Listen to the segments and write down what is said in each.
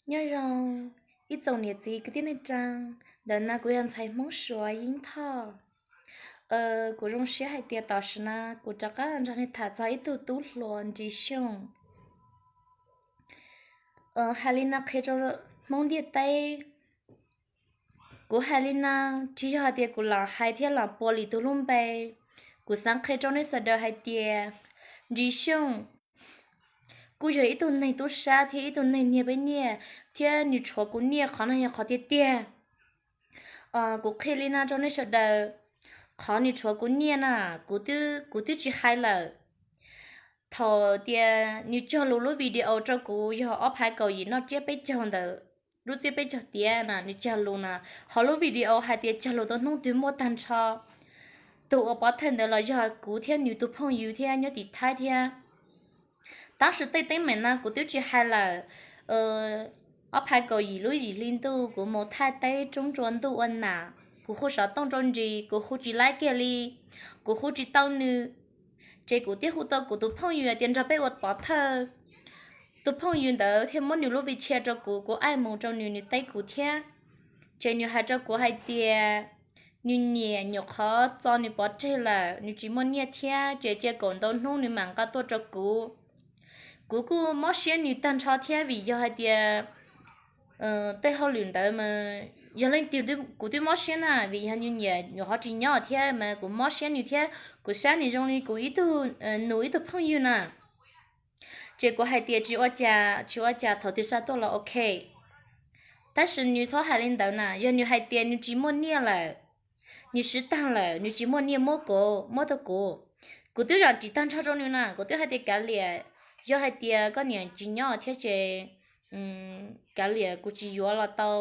Nyob zoo ib tsoom niam txiv kwv tij neej tsaa, ntawm no kuv yog ntxhais Hmoob Suav Yeeb Thoj. Kuv zoo siab hais tias tam sim no kuv rov qab nrog nej tham txog ib tug tub hluas Nris Xyooj. Hais li no qhia rau Hmoob ntiaj teb, kuv hais li no tsis yog hais tias kuv lam hais thiab lam pua lwm tus lub npe. Kuv xav qhia rau nej sawv daws hais tias Nris Xyooj kuj yog ib tug neeg tub sab thiab ib tug neeg nyiag peb nyiaj, thiab nws tshuav kuv nyiaj, qhov no yog qhov tiag tiag. Kuv qhia li no rau nej sawv daws, qhov nws tshuav kuv nyiaj na, kuv twb tsis hais lawm. Thaum tias nws cog lus lub video rau kuv yog ob phav kaum yim noj tsiab peb caug ntawm lub tsiab peb caug tiav na, nws cog lus na, ho lub video hais tias cog lus tau hnub twg muaj tag nrho. Tus uas pov thawj ntawd los yog kuv thiab nws tus phooj ywg thiab nyob tim Thaib thiab. Tab sis tej teeb meem no kuv twb tsis hais lawm. Ob phav kaum yim lub yim hli ntuj kuv mus thaij teb roob tsua ntuj ua nam, kuv hu xov tooj rau Nris, kuv hu tsis laib kiag li, kuv hu tsis tau nws. Ces kuv thiaj hu tau kuv tus phooj ywg tias nrog peb ua pov thawj. Tus phooj ywg ntawd thiaj muab nws lub WeChat rau kuv, kuv aim mus rau nws, nws teb kuv thiab. Ces nws hais rau kuv hais tias nws nyiam, nyuam qhuav tso nws pov tseg lawm, nws tsis muaj nyiaj thiab, ces cia kaum ntau hnub nws mam nqa tuaj rau kuv. Kuv kuj mob siab nws tag nrho thiab, vim yog hais tias tej hauj lwm ntawd mas yog leej twg kuv twb mob siab na, vim yog nws nyiam nyuam qhuav tsis nyob thiab mas kuv mob siab nws thiab, kuv saib nws zoo li kuv ib tug nus ib tug phooj ywg na. Ces kuv hais tias tsis ua cas, tsis ua cas, thaum twg xa tuaj los ok. Tab sis nws txhob hais li ntawd na, yog nws hais tias nws tsis muaj nyiaj lawm, nws siv tag lawm, nws tsis muaj nyiaj muab kuv, muab tau kuv. Kuv twb zam tsis tag nrho rau nws na, kuv twb hais tias kav liam, yog hais tias koj niam tsis nyob thiab ces kav liam, kuv tsis yuav los tau,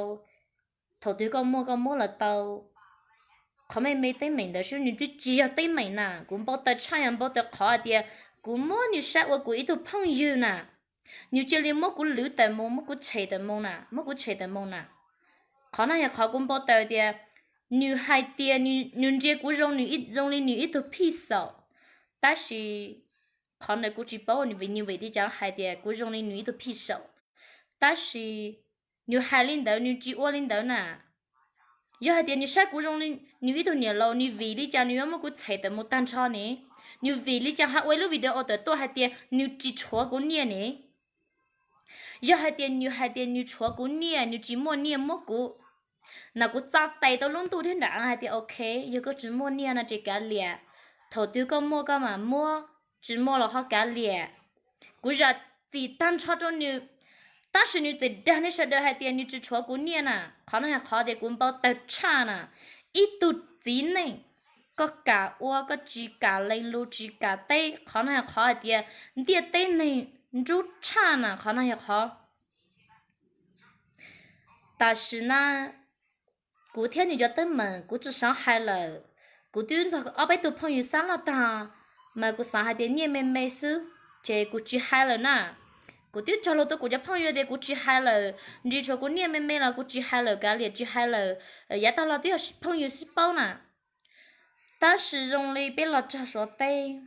thaum twg koj muaj koj muab los tau. Qhov me me teeb meem ntawd xwb, nws twb tsis yog teeb meem na, kuv npau taws tshaj, yog npau taws qhov hais tias kuv muab nws saib ua kuv ib tug phooj ywg na, nws cia li muab kuv lwv tawm mus, muab kuv tshem tawm mus na, muab kuv tshem tawm mus na. Qhov no yog qhov kuv npau taws tias nws hais tias nws ntsia kuv zoo, zoo li nws ib tug phij xaum, tab sis qhov ntawd kuv tsis paub nws vim, nws vim li cas hais tias kuv zoo li nws ib tug phij xaum, tab sis nws hais li ntawd, nws tsis ua li ntawd na. Yog hais tias nws saib kuv zoo li nws ib tug niam laus, nws vim li cas nws yuav muab kuv tshem tawm mus tag nrho ne? Nws vim li cas ho ua ib lub video tawm tuaj hais tias nws tsis tshuav kuv nyiaj ne? Yog hais tias nws hais tias nws tshuav kuv nyiaj, nws tsis muaj nyiaj muab kuv, na kuv txo tes tau lub ntuj thiab nram hais tias ok, yog koj tsis muaj nyiaj no ces kav liam, thaum twg koj muaj koj mam muab, tsis muaj los ho kav liam. Kuv zam txim tag nrho rau nws, tab sis nws txawm dag nej sawv daws hais tias nws tsis tshuav kuv nyiaj na. Qhov no yog qhov tias kuv npau taws tshaj na. Ib tug txiv neej, koj kam ua koj tsis kam lees lus tsis kam teb, qhov no yog qhov hais tias ntiaj teb neeg nrub tshaj na, qhov no yog qhov. Tam sim no kuv thiab nws cov teeb meem kuv tsis xav hais lawm. Kuv twb nrog ob peb tug phooj ywg xab laj tag, mas kuv xav hais tias nyiaj me me xwb, ces kuv tsis hais lawm na. Kuv twb txog lus rau kuv cov phooj ywg tias kuv tsis hais lawm, ntsis tshuav kuv nyiaj me me los kuv tsis hais lawm, kav liam tsis hais lawm, yav tag los twb yog phooj ywg sib paub na. Tab sis zoo li peb los txog Suav teb,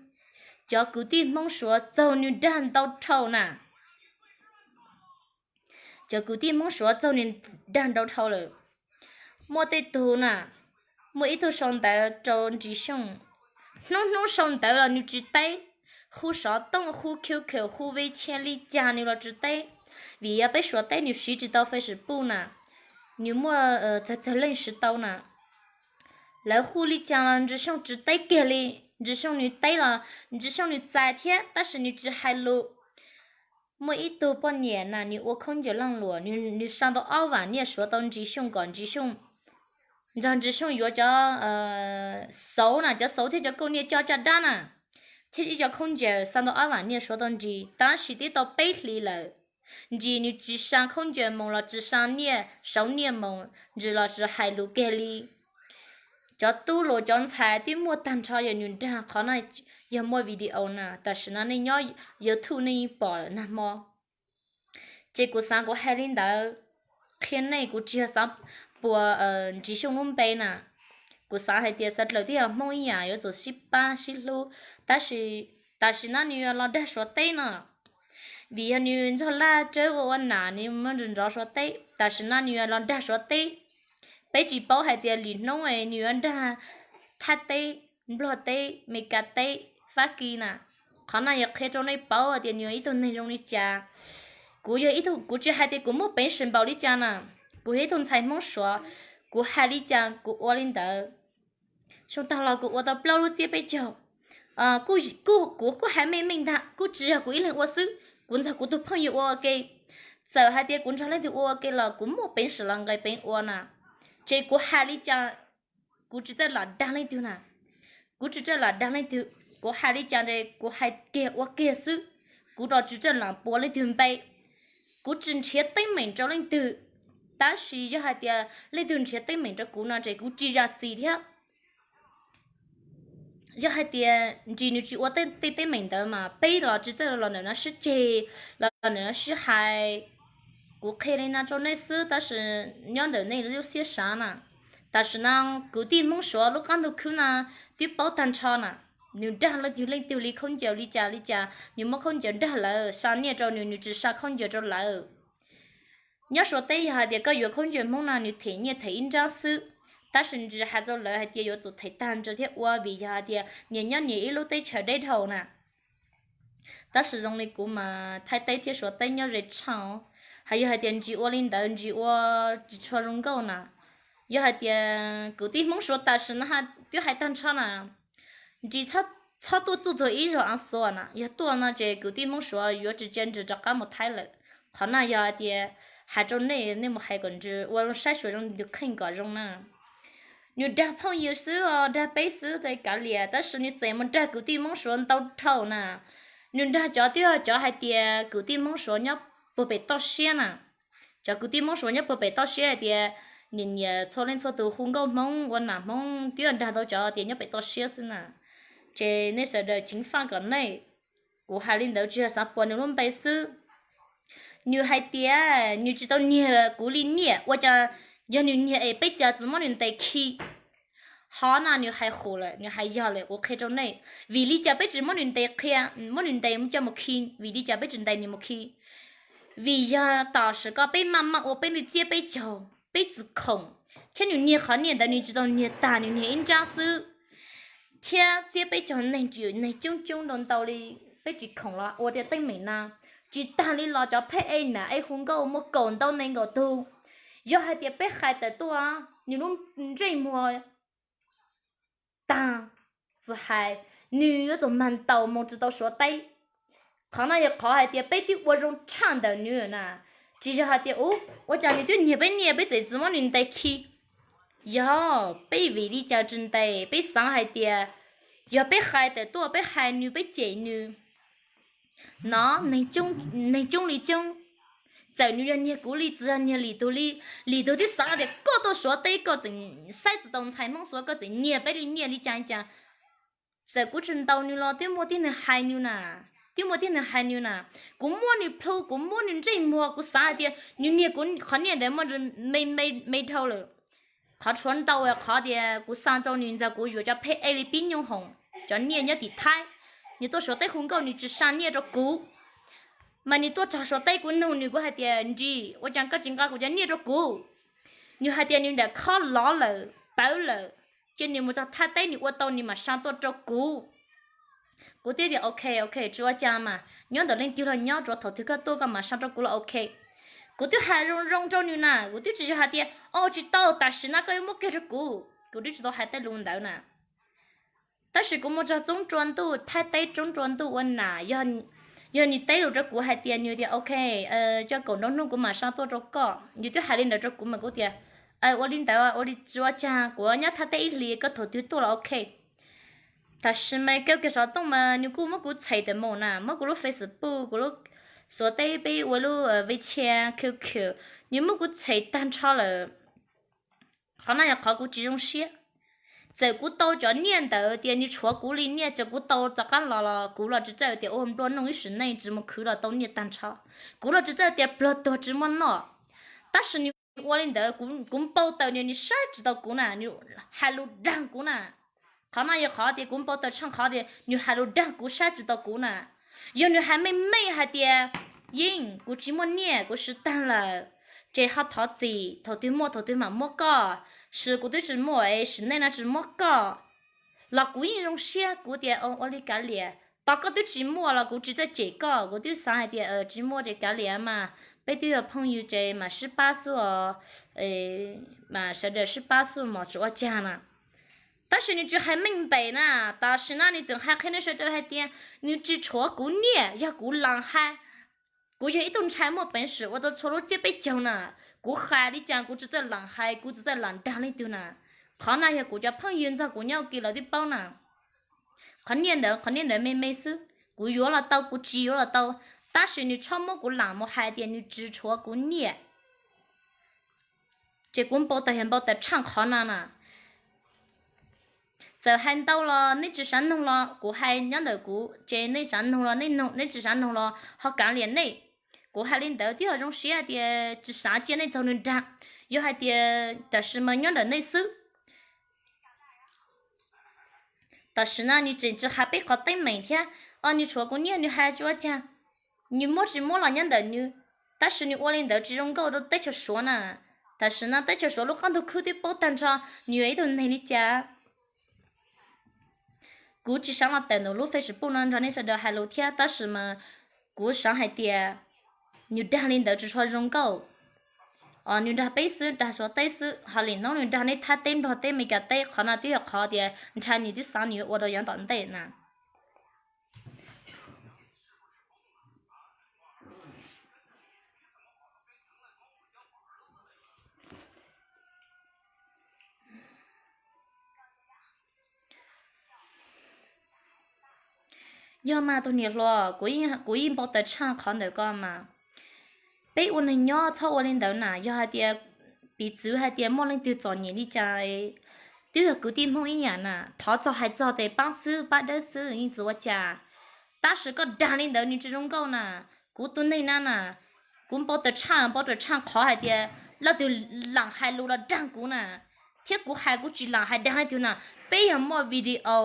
cov kwv tij Hmoob Suav txaug nws dag ntau dhau na. Cov kwv tij Hmoob Suav txaug nws dag ntau dhau lawm. Muaj tej tug na, muaj ib tug sau ntawv rau Ntsis Xyooj, hnub hnub sau ntawv los nws tsis teb, hu xov tooj, hu Q Q, hu WeChat li cas nws los tsis teb, vim yog peb Suav teb nws siv tsis tau Facebook na, nws muaj txag txag leej siv tau na. Lawv hu li cas los Ntsis Xyooj tsis teb kiag li. Ntsis Xyooj nws teb los Ntsis Xyooj nws txais thiab, tab sis nws tsis hais lus. Muaj ib tug poj niam na, nws ua khaub ncaws leej luam, nws xa tau ob vam nyiaj Suav tau Ntsis Xyooj kom Ntsis Xyooj, nrog Ntsis Xyooj yuav cov xauv na, cov xauv thiab cov kauj nyiaj coj caj dab na, thiab ib co khaub ncaws, xa tau ob vam nyiaj Suav tau Ntsis, tab sis twb tau peb hlis lawm, Ntsis nws tsis xa khaub ncaws mus los tsis xa nyiaj, xauv nyiaj mus, Ntsis los tsis hais lus kiag li. Cov tub los cov ntxhais twb muaj tag nrho, yog nws dag qhov no, yog muaj video na, tam sim no nej nyob YouTube nej yeej pom lawm nag hmo. Ces kuv xav kuv hais li ntawd qhia nej, kuv tsis yog xav pua Ntsis Xyooj lub npe na. Kuv xav hais tias sawv daws twb yog Hmoob ib yam, yuav tsum sib pab sib hlub, tab sis tam sim no nws los dag Suav teb no, Vim yog nws nrog Laj Tsawb ua ua nam nws muaj nrov nrov Suav teb, tam sim no nws yuav los nrag Suav teb. Peb tsis paub hais tias lwm hnub nws yuav nrag Thaib teb, Nplog teb, Meskas teb, Fab Kis na. Qhov no yog qhia rau nej paub tias nws yog ib tug neeg zoo li cas. Kuv yog ib tug, kuv tsis hais tias kuv muaj peev xwm npaum li cas na, kuv yog ib tug ntxhais Hmoob Suav, kuv hais li cas kuv ua li ntawd. Xyoo tag los kuv ua tau plaub lub txiab peb caug. Kuv kuj hais meej meej ntag, kuj tsis yog kuv ib leeg ua xwb, kuv nrog kuv tus phooj ywg ua ua ke. Txawm hais tias kuv nrog leej twg ua ua ke los kuv muaj peev xwm los nqis peev ua na. Ces kuv hais li cas kuv tsis txawj lam dag leej twg na. Kuv tsis txawj lam dag leej twg, kuv hais li cas ces kuv hais kiag ua kiag xwb. Kuv los tsis txawj lam puas leej twg npe, kuv tsis nrhiav teeb meem rau leej twg. Tab sis yog hais tias leej twg nrhiav teeb meem rau kuv no ces kuv tsis zam txim thiab. Yog hais tias Ntsis nws tsis ua tej teeb meem ntawd mas peb los tsis txawj los ntawm no sib ceg, los ntawm no sib hais. Kuv qhia li no rau nej xwb tab sis nyob ntawm nej lub siab xav na. Tam sim no kwv tij Hmoob Suav lub qab ntuj khwb no twb paub tag nrho na. Nws dag leej twg leej twg li khaub ncaws li cas li cas, nws muab khaub ncaws nrag lawv, sa nyiaj rau nws, nws tsis sa khaub ncaws rau lawv. Nyob Suav teb yog hais tias koj yuav khaub ncaws Hmoob no nws them nyiaj them ib nrab xwb. Tab sis Ntsis hais rau lawv hais tias yuav tsum them tag nrho thiab ua, vim yog hais tias nyias nyob nyias ib lub teb chaws deb dhau na. Tab sis zoo li kuv mas Thaib teb thiab Suav teb nyob ze tshaj. Hais yog hais tias Ntsis ua li ntawd Ntsis ua tsis tshua zoo nkauj na. Yog hais tias kwv tij Hmoob Suav tam sim no twb hais tag nrho na, Ntsis txhob tuaj txuj txug ib zaug av xuas na. Yog tuaj no ces kwv tij Hmoob Suav yuav tsis cia Ntsis rov qab mus Thaib lawm. Qhov no yog hais tias hais rau nej, nej mus hais kom Ntsis ua zoo saib xyuas zoo tus kheej kom zoo na. Nws dag phooj ywg xwb os, dag peb xwb ces kav liam, tab sis nws txawm mus dag kwv tij Hmoob Suav ntau dhau na. Nws nrag cov twb yog cov hais tias kwv tij Hmoob Suav nyob puag pem toj siab na. Cov kwv tij Hmoob Suav nyob puag pem toj siab hais tias nyiam nyiam txhua leej txhua tus hu nkauj Hmoob ua nam Hmoob twb yog nrag tau cov tias nyob pem toj siab xwb na. Ces nej sawv daws ceev faj kom nej. Kuv hais li ntawd tsis yog xav puas nws lub npe xwb. Nws hais tias nws tsis tau nyiag kuv li nyiaj, ua cas yog nws nyiag es peb cas tsis muab nws ntes khi. Hov no nws hais qus lawm, nws hais yog lawm, kuv qhia rau nej. Vim li cas peb tsis muab nws ntes qhia, muab nws ntes coj mus khi, vim li cas peb tsis ntes nws mus khi? Vim yog tam sim ko peb maj maj ua peb lub txiab peb caug, peb tsis khoom, thiab nws nyiag qhov nyiaj ntawd nws tsis tau nyiag tag, nws nyiag ib nrab xwb. Thiab txiab peb caug neeg, neeg coob coob ntau ntau li, peb tsis khoom los ua tias teeb meem na. Tsis tag li los cov pheb ej nam ej hu nkauj muaj kaum ntau nees nkaum tug. Yog hais tias peb hais tawm tuaj, nws lub ntsej muag tag, tsis hais, nws yuav tsum mag ntaus mus tsis tau Suav teb. Qhov no yog qhov hais tias peb twb ua zoo tshaj ntawm nws na. Tsis yog hais tias ub, ua cas nws twb nyiag peb nyiaj peb txawm tsis muab nws ntes khi. Yog peb vim li cas tsis ntes, peb xav hais tias yog peb hais tawm tuaj, peb hais nws, peb cem nws no, neeg coob li coob. Txawm nws yog nyiag kuv li, tsis yog nyiag lim tug li, lim tug twb xav tias koj tuaj Suav teb koj tseem saib tsis tau ntxhais Hmoob Suav, koj tseem nyiag peb li nyiaj li cas li cas. Txawm kuv tsis ntaus nws los twb muaj tib neeg hais nws na, twb muaj tib neeg hais nws na. Kuv muab nws plhu, kuv muab nws ntsej muag, kuv xav hais tias nws niag kuv qhov niag ntawd muaj me, me dhau lawm. Qhov tshuav ntau qhov tias kuv xa rau nws ntxag kuv yuav cov pheb ej li pib nyuj hoom, cov niaj nyob tim Thaib. Nws tuaj Suav teb hu nkauj nws tsis xa niaj rau kuv, mas nws tuaj txog Suav teb kuv nug nws, kuv hais tias Nris, ua cas koj tsis nqa kuv cov niaj rau kuv? Nws hais tias nws nram khob lov lawm, pawv lawm, cia nws mus txog Thaib teb nws ua tau nws mam xa tuaj rau kuv. Kuv thiaj tias ok, ok, tsis ua cas mas, nyob ntawm leej twg los nyob, tsuav thaum twg koj tuaj koj mam xa rau kuv los ok. Kuv twb hais zoo zoo rau nws na, kuv twb tsis yog hais tias o tsis tau, tam sim no koj yuav muab kiag rau kuv, kuv twb tsis tau hais tej lus ntawd na. Tab sis kuv mus txog tsoob rua ntuj, Thaib teb tsoob rua ntuj ua nam, yog nws teb lus rau kuv hais tias nws tias ok, coj kaum nrau hnub kuv mam xa tuaj rau koj, nws twb hais li ntawd rau kuv mas kuv tias ua li ntawd ua li tsis ua cas, kuv nyob Thaib teb ib hlis koj thaum twg tuaj los ok. Tam sim mas kawg kiag xov tooj mas nws kuj muab kuv txhem tawm mus na, muab kuv lub Facebook, kuv lub Suav teb peb ua lub WeChat, Q Q, nws muab kuv txhem tag nrho lawm. Qhov no yog qhov kuv tsis zoo siab. Txawm kuv tau cov niaj ntawd tias nws tshuav kuv li niaj, txawm kuv tau rov qab los los kuv los tsis txawj tias ua nplua nuj ib sim neej tsis mus khwv los tau niaj tag nrho. Kuv los tsis txawj tias pluag tuag tsis muaj noj. Tab sis nws ua li ntawd, kuv npau taws nws, nws saib tsis tau kuv na, nws hais lus dag kuv na. Qhov no yog qhov tias kuv npau taws tshaj qhov tias nws hais lus dag kuv, saib tsis tau kuv na. Yog nws hais meej meej hais tias Yeej, kuv tsis muaj nyiaj, kuv swv tag lawm. Ces ho thov txim, thaum twg muaj thaum twg mam muab koj. Swv kuv twb tsis muaj es sim neej no tsis muab koj. Los kuv yeej zoo siab, kuv tias ua li kav liam, tos koj twb tsis muaj los kuv tsis txawj cem koj, kuv twb xav hais tias tsis muaj ces kav liam mas, peb twb yog phooj ywg ces mam sib pab xwb os, mas sawv daws sib pab xwb mas tsis ua cas na. Tab sis nws tsis hais meej npeem na, tam sim no nws tseem hais qhia nej sawv daws hais tias nws tsis tshuav kuv nyiaj, yog kuv lam hais. Kuv yog ib tug ntxhais muaj peev xwm ua tau txhua lub tsiab peb caug na, kuv hais li cas kuv tsis txawj lam hais, kuv tsis txawj lam dag leej twg na. Qhov no yog kuv cov phooj ywg ntxog kuv nyob ua ke lawv twb paub na. Qhov nyiaj ntawd, qhov nyiaj ntawd me me xwb, kuv yuav los tau, kuv tsis yuav los tau, tab sis nws txhob muab kuv lam mus hais tias nws tsis tshuav kuv nyiaj. Ces kuv npau taws, yog npau taws tshaj qhov no na. Txawm hais ntau los nej tsis xav noog los kuv hais nyob ntawm kuv, ces nej xav noog los nej noog, nej tsis xav noog los ho kav liam nej. Kuv hais li ntawd thiab ho zoo siab hais tias tsis xav cia nej txog nws nrag. Yog hais tias tam sim mas nyob ntawm nej xwb. Tam sim no nws tseem tsis hais peb qhov teeb meem thiab, o nws tshuav kuv nyiaj nws hais tsis ua cas, nws muab tsis muab los nyob ntawm nws, tab sis nws ua li ntawd tsis zoo nkauj rau teb chaws Suav na. Tam sim no teb chaws Suav lub qab ntug khwb twb paub tag nrho nws yog ib tug neeg li cas. Kuv tsis xav los tawm ntawm lub Facebook no nrog nej sawv daws hais lus thiab, tab sis mas kuv xav hais tias nws dag li ntawd tsis tshua zoo nkauj. Nws dag peb xwb, dag Suav teb xwb, ho lwm hnub nws dag nej thab teb, Nplog teb, Meskas teb, qhov no twb yog qhov tias ntshai nws twb xav nws yuav ua rau yav tom ntej na. Yog mas tus niam hluas, kuv yeej npau taws tshaj qhov ntawm ko mas. Peb ua neeg nyob txhob ua li ntawd na, yog hais tias piv txwv hais tias muaj leej twg txom nyem li cas, twb yog kwv tij Hmoob ib yam na, thov txog hais txog tes pab xwb pab dawb xwb yeej tsis ua cas. Tab sis koj dag li ntawd nws tsis zoo nkauj na. Kuv tus neeg na na, kuv npau taws tshaj, npau taws tshaj qhov hais tias leej twg lam hais lus los dag kuv na, thiab kuv hais kuv tsis lam hais dag leej twg na. Peb yog muaj video,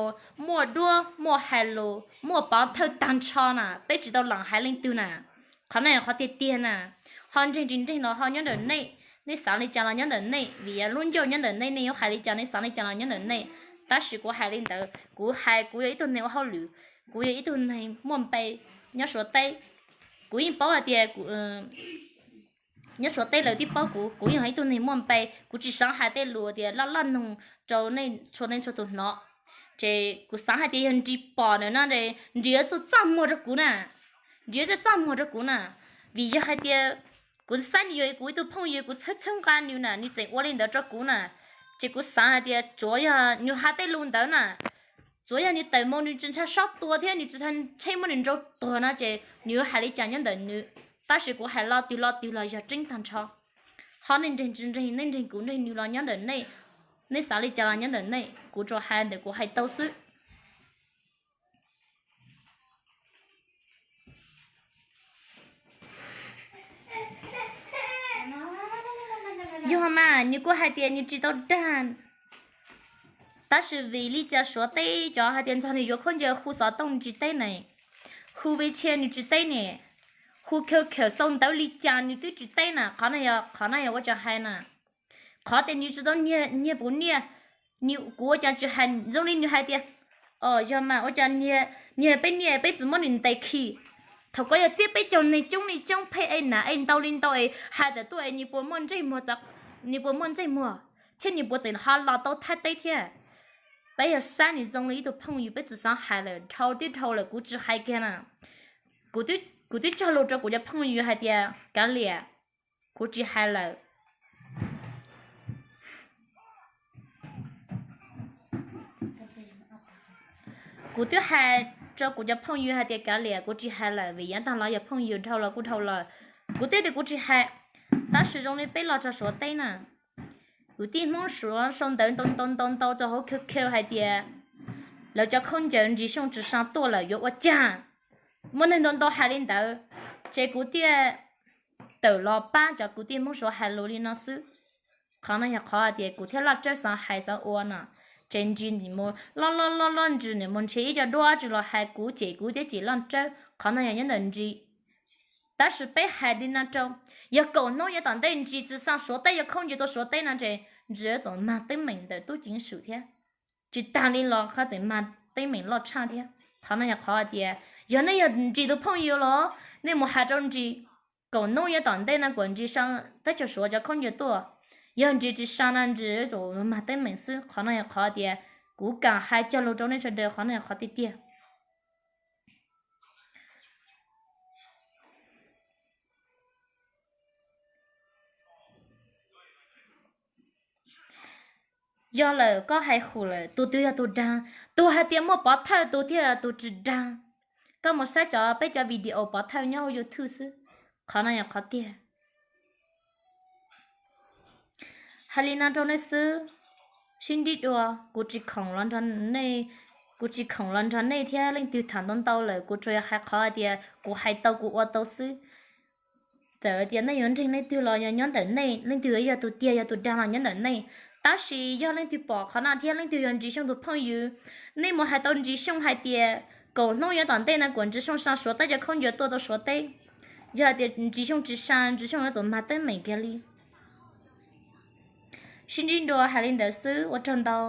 muaj duab, muaj hais lus, muaj pov thawj tag nrho na, peb tsis tau lam hais leej twg na. Qhov no qhov tiag tiag na. Ho ntseeg tsis ntseeg los ho nyob ntawm nej, nej xav li cas los nyob ntawm nej, vim yog lub ncauj nyob ntawm nej, nej yuav hais li cas, nej xav li cas los nyob ntawm nej. Tab sis kuv hais li ntawd, kuv hais kuv yog ib tug neeg ua hauj lwm, kuv yog ib tug neeg muaj npe nyob Suav teb. Kuv yeej paub hais tias nyob Suav teb lawv twb paub kuv, kuv yog ib tug neeg muaj npe, kuv tsis xav hais tej lus tias loj loj noog rau nej txhua leej txhua tus hnov. Ces kuv xav hais tias yog Nris pom ntawm no, Nris yuav txuj txaj muag rau kuv na. Nris yuav txuj txaj muag rau kuv na, vim yog hais tias kuv xav nws yog kuv ib tug phooj ywg, kuv txhawb txhawb nqa nws na, nws tseem ua li ntawd rau kuv na. Ces kuv xav hais tias tsuav yog nws hais tej lus ntawd na, tsuav yog nws tawm mus nws tsis ntshai sob tua thiab nws tsis ntshai muab nws nrau tuag no ces nws yuav hais li cas nyob ntawm nws. Tab sis kuv hais lo twg lo twg los yog tseeb tag nrho. Ho nej ntseeg tsis ntseeg, nej ntseeg kuv ntseeg nws los nyob ntawm nej, nej xav li cas los nyob ntawm nej, kuv tsuas hais ntawm kuv hais tau xwb. Yog mas nws kuj hais tias nws tsis tau dag, tab sis vim li cas Suav teb cov hais tias nrog nws yuav khaub ncaws hu xov tooj nws tsis teb ne, hu vi tshia nws tsis teb ne, hu khawm khawm xau ntawv li cas nws twb tsis teb na. Qhov no yog ua cas hais na, qhov tias nws tsis tau nyiag puv nyiaj, kuv ua cas tsis hais zoo li nws hais tias, o yog mas ua cas nyiag peb nyiaj peb tsis muab nws ntes khi. Thaum koj yog txiab peb caug neeg coob li coob, phem es hnav es ntau li ntau es hais tawm tuaj es nws puas muaj ntsej muag, nws puas muaj ntsej muag thiab nws puas tseem ho los tau Thaib teb thiab. Peb yog saib nws zoo li ib tug phooj ywg, peb tsis xav hais lawm, dhau twb dhau lawm, kuv tsis hais kiag na. Kuv twb cog lus rau kuv cov phooj ywg hais tias kav liam, kuv tsis hais lawm. Kuv twb hais rau kuv cov phooj ywg hais tias kav liam, kuv tsis hais lawm, vim yav tag los yog phooj ywg, dhau los kuj dhau lawm. Kuv twb tias kuv tsis hais, tab sis zoo li peb los txog Suav teb na, kwv tij Hmoob Suav sau ntawv ntau ntau ntau ntau rau hauv Q Q hais tias lawv cov khaub ncaws Ntsis Xyooj Tswv Sa tuaj lawm yuav ua cas. Muaj neeg ntau ntau hais li ntawd, ces kuv thiaj tawm los pab cov kwv tij Hmoob Suav hais lus li no xwb. Qhov no yog qhov hais tias kuv thiab Loj Tsawb xav hais xav ua no, ces Ntsis nim mus loj loj loj loj, Ntsis nim mus nrhiav ib co duab tsis los hais kuv, ces kuv thiaj cem Loj Tsawb. Qhov no yog nyob ntawm Ntsis. Tab sis peb hais li no rau, yog kaum hnub yav tom ntej Ntsis tsis xa Suav teb, yog khaub ncaws tuaj Suav teb no ces Ntsis yuav tsum mag teeb meem ntawm tub ceev xwm thiab. Tsis tag li los koj tseem mag teeb meem loj tshaj thiab. Qhov no yog qhov hais tias yog nej yog Ntsis tus phooj ywg los nej mus hais rau Ntsis, kaum hnub yav tom ntej no kom Ntsis xa teb chaws Suav cov khaub ncaws tuaj. Yog Ntsis tsis xa no Ntsis yuav tsum mag teeb meem xwb. Qhov no yog qhov tias kuv kam hais cog lus rau nej sawv daws, qhov no yog qhov tiag tiag. Yog lawm, koj hais hum lawm, tus twg yog tus dag? Tus hais tias muaj pov thawj tus thiaj yog tus tsis dag. Koj mus saib cov, peb cov video pov thawj nyob hauv YouTube xwb. Qhov no yog qhov tiag. Hais li no rau nej xwb, sib ntsib dua, kuv tsis khoom los nrog nej, kuv tsis khoom los nrog nej thiab leej twg tham ntau ntau lawm, kuv tsuas yog hais qhov hais tias kuv hais tau kuv ua tau xwb. Txawm tias nej yuav ntseeg leej twg los yog nyob ntawm nej, leej twg yog tus tiag yog tus dag los nyob ntawm nej. Tab sis yog leej twg pom qhov no thiab leej twg yog Ntsis Xyooj tus phooj ywg, nej mus hais tau Ntsis Xyooj hais tias kaum hnub yav tom ntej no kom Ntsis Xyooj xa Suav teb cov khaub ncaws tuaj tau Suav teb. Yog hais tias Ntsis Xyooj tsis xa, Ntsis Xyooj yuav tsum mag teeb meem kiag li. Sib ntsib dua, hais li ntawd xwb, ua tsaug ntau.